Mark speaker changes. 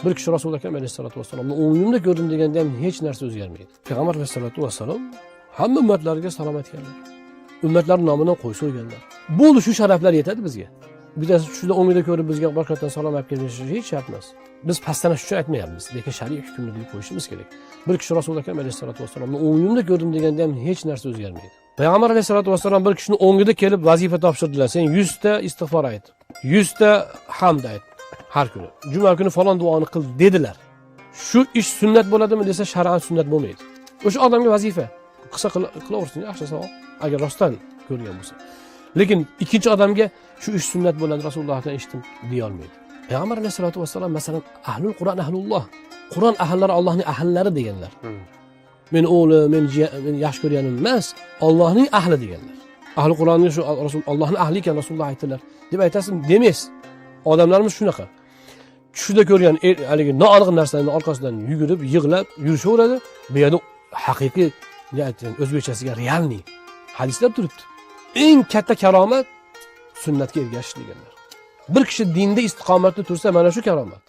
Speaker 1: Bir kishi Rasuli Akram alayhissalotu vassalomni o'ngimda ko'rdim deganda ham hech narsa o'zgarmaydi. Payg'ambar alayhissalotu vassalom hamma ummatlarga salom aytganlar, ummatlar nomidan qo'y so'yganlar. Bo'ldi, shu sharaflar yetadi bizga. Bittasi tushida, o'ngida ko'rib, bizga boshqatdan salom olib kelishi hech shart emas. Biz pastlanish uchun aytmayapmiz, lekin shariy hukmni bilib qo'yishimiz kerak. Bir kishi Rasuli Akram alayhissalotu vassalomni o'ngimda ko'rdim deganda ham hech narsa o'zgarmaydi. Payg'ambar alayhissalotu vassalom bir kishini o'ngida kelib vazifa topshirdilar: sen 100 ta istig'for ayt, 100 ta hamd ayt, har kuni, juma kuni falon duoni qil, dedilar. Shu ish sunnat bo'ladimi desa, shar'an sunnat bo'lmaydi. O'sha odamga vazifa qilsa, qilaversin, yaxshi, savob, agar rostdan ko'rgan bo'lsa. Lekin ikkinchi odamga shu ish sunnat bo'ladi, Rasulullohdan eshitdim, deyolmaydi. Payg'ambar alayhissalotu vassalom, masalan, ahlul Qur'on ahlulloh, Qur'on ahllari Allohning ahllari deganlar. Meni o'g'lim, meni yaxshi ko'rganim emas, Ollohning ahli deganlar. Ahli Qur'onni shu rasul Ollohni ahli ekan, Rasululloh aytdilar deb aytasiz demaysiz. Odamlarimiz shunaqa tushida ko'rgan haligi noaniq narsani orqasidan yugurib, yig'lab yurishaveradi. Bu yerda haqiqiy, ne aytgan, o'zbekchasiga реальный hadislar turibdi. Eng katta karomat sunnatga ergashish deganlar. Bir kishi dinda istiqomatli tursa, mana shu karomat.